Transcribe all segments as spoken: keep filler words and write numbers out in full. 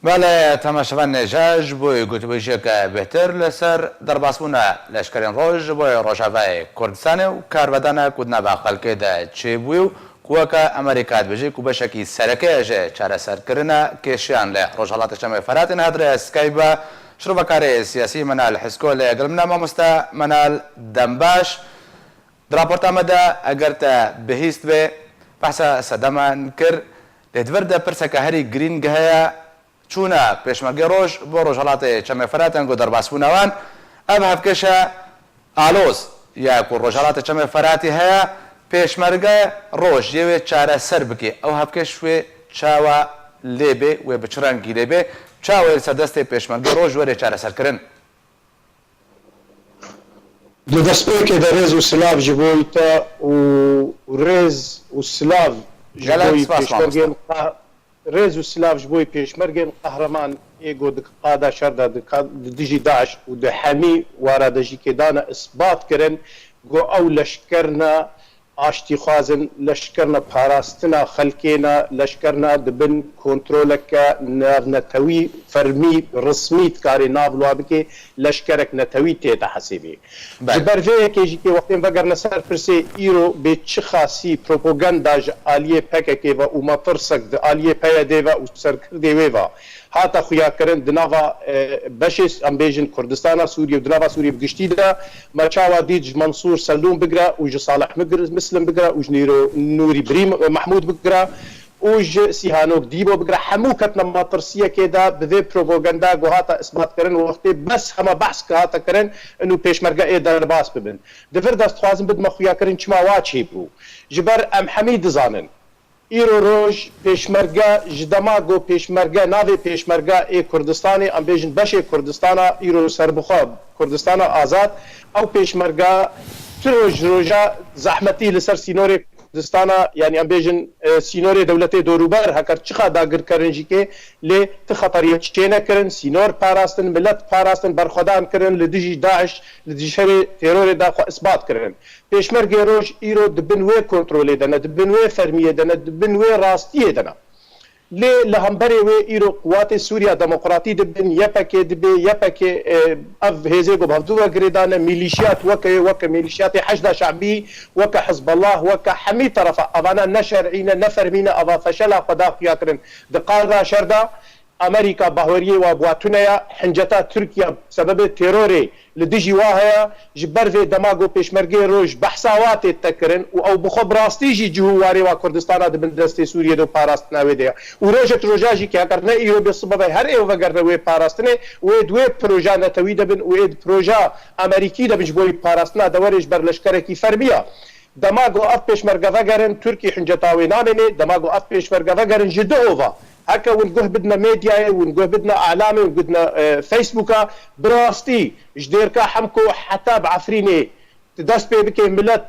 Belê, temaşevanên hêja, ji bo gotûbêjiyeke bêhtir li ser derbasbûna leşkerên Roj ji bo Rojavayê Kurdistanê û karvedana ku di nava xelkê de çêbûyî û ku weke Amerîka dibêje ku beşekî sereke ye ji çareserkirina kêşeyan li Rojhilatê Çemê Feratê, niha di rêya Skype şirovekarê siyasî Menal Hisko li gel min e. Mamoste Menal, dem baş. Di raporta me de, eger te bihîst bê, behsa sedeman kir, lê di vir de pirseke herî girîng heye, çûna Pêşmergê Roj bo Rojhilatê Çemê Feratê, ango derbasbûna wan. Ev hevkêşa aloz ya ku Rojhilatê Çemê Feratî heye, Pêşmerge Roj yê wê çareser bike. Ew hevkêş wê çawa lê bê, wê bi çi rengî lê bê, çawa wê li ser destê Pêşmergê Roj were çareserkirin? Di destpêkê de rêz û silav ji bo te û rêz û silav ji Gelek bo spas, pêşmergên mamoste. qah-, rêz û silav ji bo pêşmergên qehreman ê ku di qada şer de di ka-, di dijî DAIŞ û di hemî wara de jî kê dane isbat kirin ku ew leşker ne aştîxwaz in, leşker ne parastina xelkê ne, leşker ne di bin kontroleke navnetewî fermî, resmî dikarê nav li wa bike, leşkerek netewî tête hesêbê. Belê. Ji ber vê yekê jî kê wextên vegerine ser pirsê îro bê çi xasî propaganda ji aliyê P K K ve û metirsek di aliyê P Y D ve û serkirdê wê ve hate xuyakirin di nava, e, beşê, em bêjin, Kurdistana Sûriyê û di nava Sûriyê bi giştî de, me çawa dît ji Mensûr Selûm bigire û ji Salih Migr-, Mislim bigire û ji Nîro-, Nûrî Birî, e, Mehmûd bigire û ji Sîhanok Dîbo bigire, hemû ketine metirsiyekê de bi vê propaganda ku hate isbatkirin, wextê bes hema behs ke hate kirin, inu pêşmerge ê derbas bibin. Di vir de ez dixwazim bidime xuyakirin çima wa çêbû. Ji ber em hemî dizanin. Îro roj pêşmerge, ji dema ku pêşmerge, navê pêşmerge ê Kurdistanê, em bêjin beşê Kurdistana îro serbixwe, Kurdistana azad, ew pêşmerge tu roj ji roja zehmetî li ser sînorê Kurdistana, yanî em bêjin, e, sînorê dewletê dorûber, heker çiqa dagirkerin jî kê, lê ti xeteriyek çênekirin, sînor parastin, milet parastin, berxwedan kirin li dijî DAIŞ, li dijî şerê terorê de xwe isbat kirin. Pêşmergê roj îro di bin wê kontrolê de ne, di bin wê fermiyê de ne, di bin wê rastiyê de ne. Lê li hemberê wê îro quwatê Sûriya Demokratî dibin, Y P G dibe, Y P G, e, ev hêzê ku bi hevdu ve girêdane, mîlîşiyat weke, weke mîlîşiyatê Heşda Şebî, weke Hizbullah, weke hemî terefa, evana ne şer'î ne, ne fermî ne, eva feşela xwe da xuya kirin. Di qada şer de, Amerîka bahweriyê wa bi wa tune ya, hinceta Tirkiye sebebê terorê li dijî wa heye, ji ber vê dema ku pêşmergê roj behsa wa tête kirin û ew bi xwe bi rastî jî cih û warê wa Kurdistana di bin destê Sûriyê de û parastina wê de ye. Û rojek roja jî ke heger ne îro bê sibe ve her ê vegerine wê parastinê û ê di wê proja netewî de bin û ê di proja Amerîkî de bin ji bo parastina deverê ji ber leşkerekî fermî ya. Dema ku ev pêşmerge vegerin, Tirkî hinceta wê namêne, dema ku ev pêşmerge vegerin ji di ova. Heke hûn guh bidine medyayê, hûn guh bidine alamê, hûn bidine, e, Facebooka, bi rastî ji Dêrka Hemko heta bi Efrînê, tu dest pê bikê, milet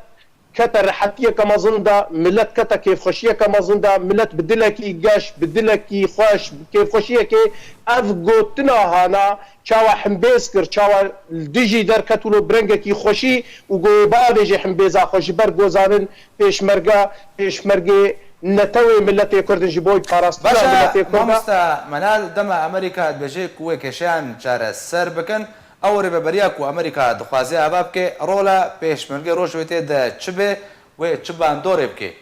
kete rehetiyeke mezin de, milet kete kêfxweşiyeke mezin de, milet bi dilekî geş, bi dilekî xweş, bi kêfxweşiyekê ev gotina hana, çawa himbêz kir, çawa li dijî derket û lo bi rengekî xweşî û goyê bavêjê himbêza xwe ji ber gozanin pêşmerge, pêşmergê netewê miletê Kurd in ji bo parastina Baş e, miletê Kurd e. Mamoste Menal, dema Amerîka dibêje ku wê kêşeyan çareser bikin, ew rêveberiya ku Amerîka dixwaze ava bike, rola pêşmergê roj wê tê de çi be, wê çi bandorê bike?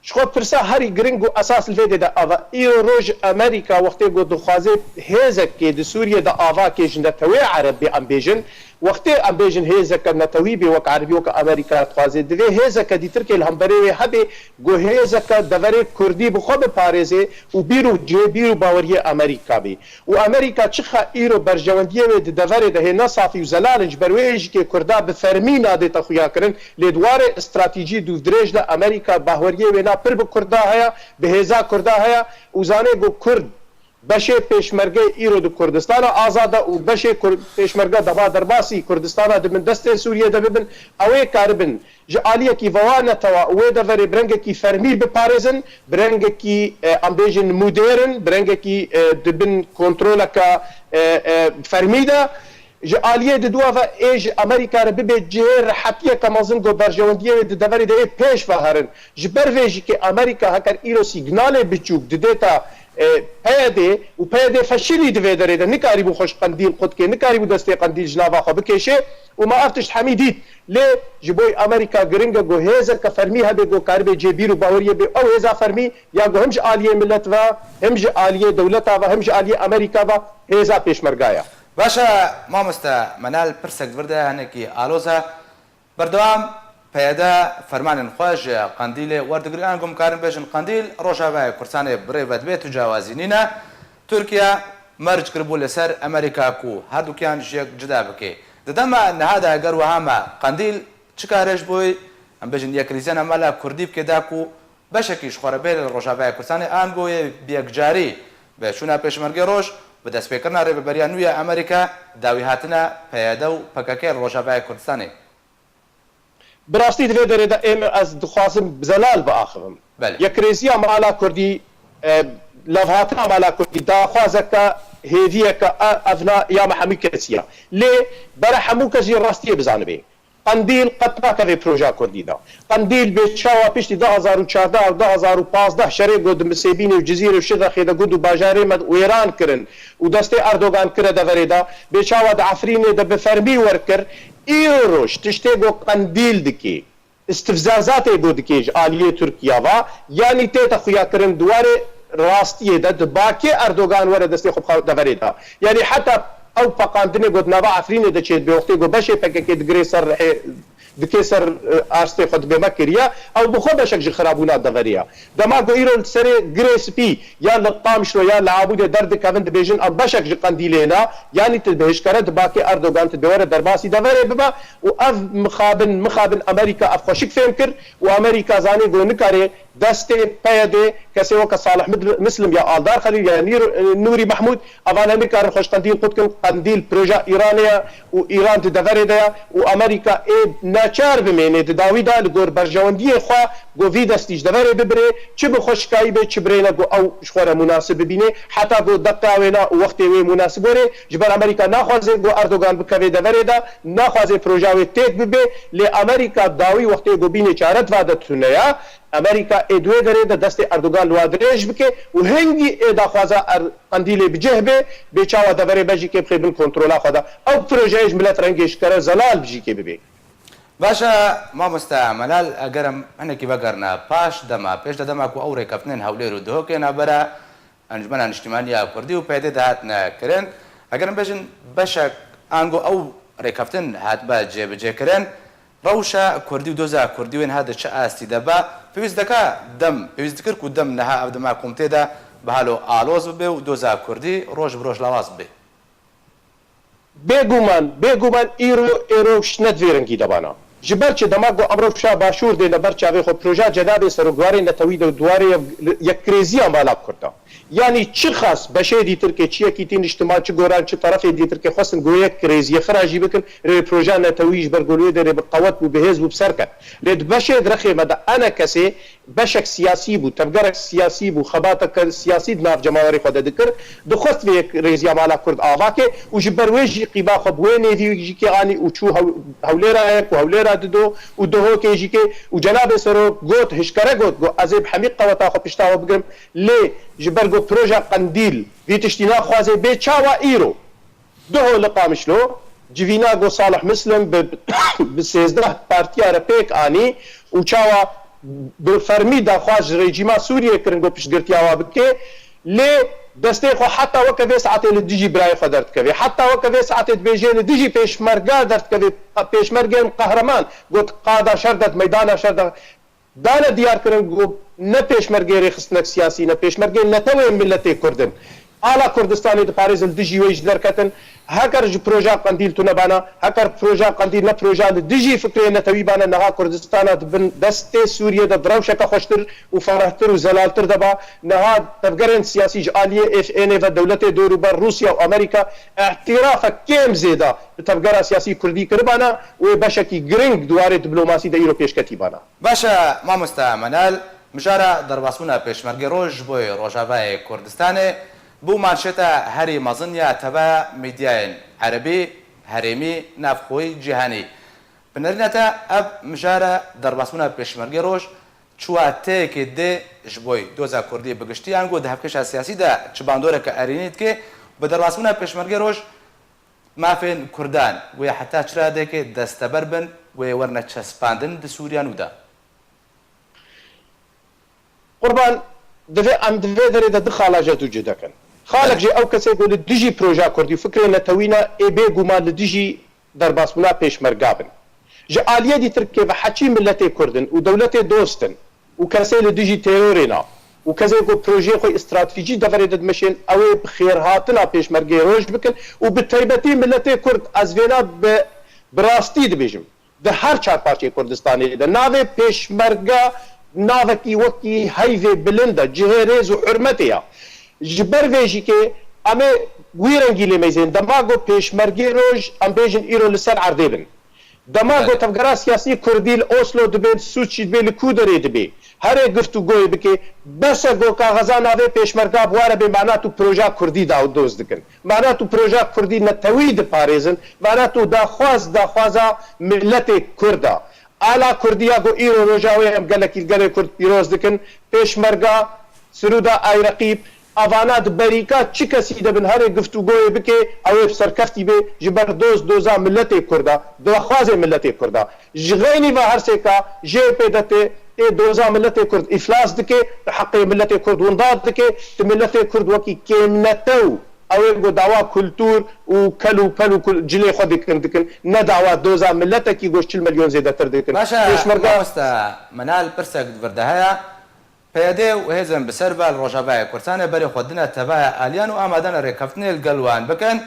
Ji xwe pirsa herî giring û esas li vê dê de ava. Îro roj Amerîka wextê ku dixwaze hêzekê di Sûriyê de ava ke ji netewê Ereb bê, em bêjin, wextê em bêjin hêzeke netewî bê, wek Erebî, wek Amerîka dixwaze, divê hêzeke dîtir ke li hemberê wê hebe, ku hêzeke deverê Kurdî bi xwe biparêze û bîr û cihê bîr û baweriyê Amerîka bê. Û Amerîka çiqa îro berjewendiyê wê di deverê de hê ne safî û zelal in, ji ber wê jî kê Kurda bi fermî nadête xuya kirin, lê di warê stratejî dûvdirêj de Amerîka bahweriyê wêna pir bi Kurda heye, bi hêza Kurda heye û zanê ku Kurd beşê pêşmergê îro di Kurdistana azad de û beşê Kur-, pêşmerge dema derbasî Kurdistana di bin destên Sûriyê de bibin, ew ê karibin ji aliyekî vewa netewa û wê deverê bi rengekî fermî biparêzin, bi rengekî, e, em bêjin modern, bi rengekî, e, di bin kontroleke, e, e, fermî de, Ji aliyê di dua ve ê ji Amerîka re bibe cihê rehetiyeke mezin ku berjewendiyê wê di deverê de ê pêş ve herin. Ji ber vê jî ke Amerîka heker îro sîgnalê biçûk didêta, e, P Y D û P Y D feşilî di vê derê de nikarîbû xwe ji Qendîl qut ke, nikarîbû destê Qendîl ji nava xwe bikêşê û me ev tişt hemî dît. Lê ji bo Amerîka giring e ku hêzeke fermî hebe ku karibe cêbîr û baweriyê bê. Ew hêza fermî ya ku him ji aliyê milet ve, him ji aliyê dewleta ve, him ji aliyê Amerîka ve hêza pêşmerga ye. Baş e, mamoste Menal, pirsek vir de hinekî aloz e. Berdewam, P Y D fermanên xwe ji Qendîlê werdigire, an ku em karin bêjin Qendîl, Rojavayê Kurdistanê bi rê ve dibe tu cawazî nîne. Tirkiye merc kiribû li ser Amerîka ku herdukiyan ji yek cida bike. Di dema niha de eger wiha me Qendîl çi kare ji bo, em bêjin, yekrêziya mala Kurdî bike da ku beşekî ji xwe re bê li Rojavayê Kurdistanê, an ku yê bi yekcarî bi çûna Pêşmergê Roj, bi destpêkirina rêveberiya nû ya Amerîka, dawî hatina P Y D û P K K li Rojavayê Kurdistanê? Bi rastî di vê derê de êm ez dixwazim bi zelal biaxivim. Belê. Yekrêziya mala Kurdî, e, levhatina mala Kurdî daxwazeke hêviyeke e-, evna ya me hemû kesî ye. Lê bere hemû kes jî rastiyê bizanibe. Qendîl qet nakeve proja Kurdî de. Qendîl bê çawa piştî du hazar û çardeh û du hazar û pazdeh şerê ku di Misêbînê û Cizîrê û Şirnexê de gund û bajarê me wêran kirin û destê Erdogan kire deverê de, bê çawa di Efrînê de bi fermî werkir, îro roj tiştê ku Qendîl dikê, istifzazatê ku dikê ji aliyê Tirkiya ve, yanî tête xuyakirin di warê rastiyê de, di bakê Erdogan were destê xwe bixwe deverê de. Yanî heta ew peqandinê ku di nava Efrînê de çêdibe, wextê ku beşê P K K digirê ser rihê, dikê ser, e, astê xwe dibe me kiriye, ew bi xwe beşek ji xirabûna deverê ye. Dema ku îro li serê Girê Spî ya li Qamişlo ya li Amûdê derdikevin, dibêjin em beşek ji Qendîlê ne, yanî tu bi hişkere di bakê Erdogan tu dê were derbasî deverê bibe û ev mixabin, mixabin Amerîka ev xweşik fêm kir û Amerîka zanî ku nikare destê P Y D kesê weke Salih Mid-, Mislim ya Aldar Xelîl ya Nîr-, Nûrî Mehmûd, evane nikarin xwe ji Qendîl qut kin. Qendîl proja Îranê ye û Îran di deverê de ye û Amerîka ê neçar bimêne di dawî de li gor berjewendiyê xwe ku vî destî ji deverê bibire, çi bi xwe şikayî be, çi birêne ku ew ji xwe re munasib bibîne, heta ku deqa wêna û wextê wê munasib were, ji ber Amerîka naxwaze ku Erdogan bikeve deverê de, naxwaze proja wê têk bibe, lê Amerîka dawî wextê ku bîne çare di va de tune ye, Amerîka ê di wê derê de destê Erdogan li wa dirêj bike û hingî ê daxwaza Er-, Qendîlê bi cih be, bê çawa deverê be jî kê bixê bin kontrola xwe de. Ew projeyê ji milet rengê ji kere zelal jî kê bibe. Baş e, mamoste Menal, eger em hinekî vegerine paş, dema pêş de, dema ku ew rêkeftinên Hewlêr û Duhokê navbera Encûmena Niştimanî ya Kurdî û P Y D de hatine kirin, eger em bêjin beşek ango ew rêkeftin hatibe cêbicêkirin, rewşa Kurdî û doza Kurdî wê niha di çi astî de be? Pêwîst dika dem, pêwîst dikir ku dem niha ev dema ku em tê de bi hal û aloz bibe û doza Kurdî roj bi roj lawaz bibe? Bêguman, bêguman îro ê rewş ne di vê rengî de bana. Ji ber çi dema ku em rewşa Başûr dê li ber çavê xwe proja cenabê serokwarê netewî de û di warê yekrêziya mala Kurd de. Yanî çi xas beşê dîtirkê, çi yekîtî niştiman, çi goran, çi terefê dîtirkê xwestin ku yek kirêziyê xira jî bikin, rê proja netewî ji ber ku li wê derê bi qewet bû, bi hêz bû, bi ser ket. Lê di beşê direxê me de enekesê beşek siyasî bû, tevgerek siyasî bû, xebateke siyasî di nav cemawerê xwe de dikir, dixwest vê yek rêziya mala Kurd ava ke û ji ber wê jî qîba xwe bi wê nêvî jî kê anî û çû hew-, Hewlêra ye ku Hewlêra dido û Duhokê jî kê û cenabê serok got, hişkere got, got, ez ê bi hemî qeweta xwe pişta we bigirim, lê ji ber got proja Qendîl vî tiştî naxwaze, bê çawa îro Duho li Qamişlo, civîna got Salih Mislim bi, bi sêzdeh partiya re pêk anî û çawa bi fermî daxwaz ji rejîma Sûriyê kirin got piştgirtiya wa bike, lê destê xwe heta weke vê saetê li dijî birayê xwe derdikeve. Heta weke vê saetê dibêje li dijî pêşmerga derdikeve, pêşmergên qehreman, got qada şer de, meydana şer de. Dane diyar kirin ku ne pêşmergê rêxistinek siyasî ne, pêşmergê netewê miletê Kurd in. Ala Kurdistanê diparêzin, li dijî wê jî derketin. Heker ji proja Qendîl tune bana, heker proja Qendîl ne proja li dijî fikrê netewî bana, niha Kurdistana di bin destê Sûriyê de di rewşeke xweştir û ferehtir û zelaltir de ba. Niha tevgerên siyasî ji aliyê êf-, ênê ve dewletê dorûber Rûsya û Amerîka îtirafek kêm zêde bi tevgera siyasî Kurdî kiribana û ê beşekî giring di warê diplomasî de îro pêşketî bana. Baş e, mamoste Menal, mijara derbasbûna Pêşmergê Roj ji bo Rojavayê Kurdistanê bû manşeta herî mezin ya teva medyayên erebî. herêmî, navxweyî, cîhanî. Bi nerîna te ev mijara derbasbûna Pêşmergê Roj çi wateyekê dê ji bo doza Kurdî bi giştî, ango di hevkêşa siyasî de çi bandoreke erênî dike, bi derbasbûna Pêşmergê Roj mafên Kurdan wê heta çi radeyekê desteber bin, wê werine çespandin di Sûriya nû de? Qurban, divê em di vê derê de du xala jê dû cuda kin. Xalek jî ew kesê ku li dijî proja Kurdî û fikrê netewî ne, ê bêguman li dijî derbasbûna Pêşmerga bin. Ji aliyê dîtirkê ve heçî miletê Kurd in û dewletê dost in û kesê li dijî terorê ne û kesê ku projeyê xwe stratejî deverê de dimeşên, ew ê bi xêrhatina Pêşmergê Roj bikin û bi taybetî miletê Kurd, ez vêna bi, bi rastî dibêjim. Di her çar parçeyê Kurdistanê de navê Pêşmerge navekî wekî heyvê bilind e, cihê rêz û hurmetê ye. Ji ber vê jî ke em ê wî rengî lê meyzên. Dema ku Pêşmergê Roj, em bêjin îro li ser erdê bin. Dema ku tevgera siyasî Kurdî li Oslo dibe, li Sûçî dibe, li ku derê dibe, herê giftûgoyê bike, bes e ku kaxeza navê Pêşmerga bi ware bê, mana tu proja Kurdî da doz dikin. Mana tu proja Kurdî netewî diparêzin, mana tu daxwaz daxwaza miletê Kurd a. Ala Kurdiya ku îro roja wê em gelekî li gelê Kurd pîroz dikin, Pêşmerga, Sirûda Ayreqîb, evana di berîka çi kesî de bin herê giftûgoyê bike, ew ê bi serkeftî bê, ji ber doz doza miletê Kurd a, daxwazê miletê Kurd a. Ji xeynî ve her sêka J P D tê, tê doza miletê Kurd îflas dike, di heqê miletê Kurd winda dike, di miletê Kurd wekî kêmnetew, ew ê ku dawa kultur û kel û pel û kul-, cilê xwe dikin, dikin, ne dawa doza miletekî ku ji çil milyon zêdetir dikin. Baş e, Pêşmerga mamoste Menal, pirsek di vir de heye. P Y D û hêzên bi ser ve li Rojavayê Kurdistanê berê xwe dine tevaya aliyan û amade ne rêkeftinê li gel wan bikin.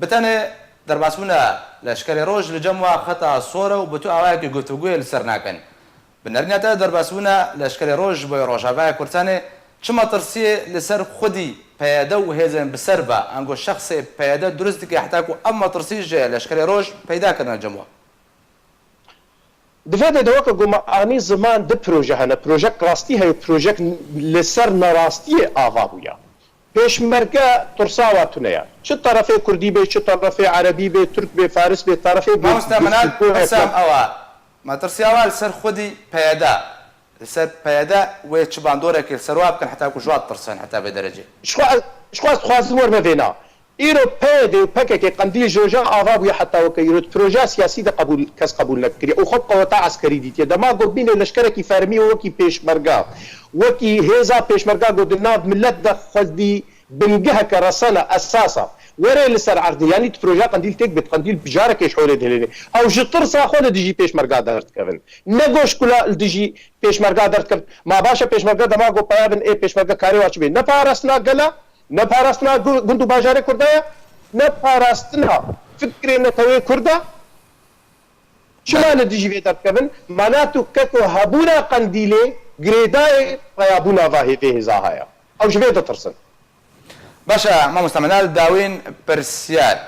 Bi tenê derbasbûna Leşkerê Roj li cem wa xeta sor e û bi tu awayekî guftûgoyê li ser nakin. Bi nerîna te derbasbûna Leşkerê Roj ji bo Rojavayê Kurdistanê çi metirsiyê li ser xwedî P Y D û hêzên bi ser ve, ango şexsê P Y D dirust dike heta ku ev metirsî ji Leşkerê Roj peyda kirine cem wan? Di vê de, de weke ku me anî ziman, du proje hene. Projek rastî heye, projek li ser nerastiyê ava bûye. Pêşmerge tirsa wa tune ye. Çi terefê kurdî bê, çi terefê erebî bê, tirk bê, faris bê, terefê bê. Mamoste Menal, pirsam ew e. Metirsiya wa li ser xwedî P Y D, li ser P Y D wê çi bandorek li ser wa bikin heta ku ji wa tirsin heta vê derecê? Ji xwe, ji xwe ez dixwazim werime vêna. Îro P Y D û P K K, Qendîl ji roja ava bûye heta weke îro, di projeya siyasî de qebûl, kes qebûl nekiriye û xwe bi qeweta eskerî dîtiye. Dema ku bîne leşkerekî fermî wekî pêşmerga, wekî hêza pêşmerga ku di nav milet de xwedî bingeheke resene, esas e, were li ser erdê, yanî di projeya Qendîl têk bê, Qendîl bi carekê ji holê dihêlîne. Ew ji tirsa xwe li dijî pêşmerga derdikevin. Ne ku ji kula li dijî pêşmerga derdikevin. Ma baş e, pêşmerge dema ku peya bin, ê pêşmerge karê wa çi bê? Ne parastina gel e, ne parastina gu-, gund û bajarê Kurda ye, ne parastina fikrê netewê Kurd e. Çima li dijî vê derdikevin? Mana tu keko hebûna Qendîlê girêdayê peyabûna va hê-, vê hêza haya. Ew ji vê ditirsin. Baş e, mamoste Menal, dawîn pirsyar.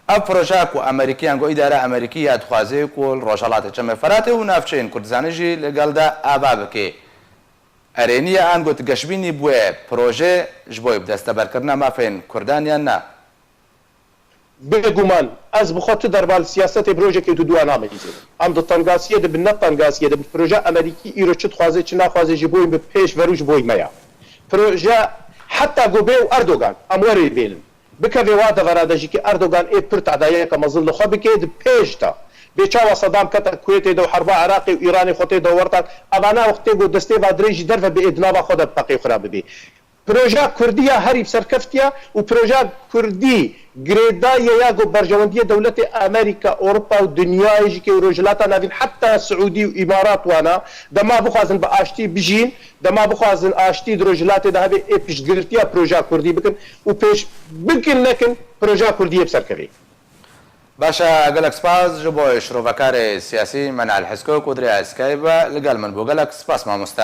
Ev projeya ku Amerîkiyan ku îdara Amerîkî ya dixwaze ku li Rojhelatê Çemê Feratê û navçeyên Kurdistanê jî li gel de ava bike, erênî ye, ango tu geşbînî bi wê projê ji bo bi desteberkirina mafên Kurdan yan na? Bêguman, ez bi xwe tu derba li siyasetê bi rojekê tu dû nameyîzênim. Em di tengasiyê de bin, ne tengasiyê de bin, proje Amerîkî îro çi dixwaze, çi naxwaze, ji bo bi pêş ver û ji bo me ya. Proje heta ku bê û Erdogan, em werê vêlin. Bikeve wa devera de jî ki Erdogan ê pir tedayeke mezin li xwe bike di pêş de. Bê çawa Sedam kete Kuwêtê de û herba Iraqê û Îranê xwe tê de wertan, evana wextê ku destê va dirêj jî derve bi ê di nava xwe de peqê xwe re bibê. Proja Kurdî ya herî bi serkeftiye û proja Kurdî girêdayî ye ya ku berjewendiyê dewletê Amerîka, Ewropa û dinyayê jî ke û Rojhilata Navîn heta Siûdî û Îmarat wana dema bixwazin bi aştî bijîn, dema bixwazin aştî di Rojhilatê de hebe ê piştgirtiya proja Kurdî bikin û pêş bikin nekin proja Kurdî yê bi ser kevê. Baş e, gelek spas ji bo şirovekarê siyasî Menal Hesko ku di rêya Skype ve li gel min bû. Gelek spas mamoste.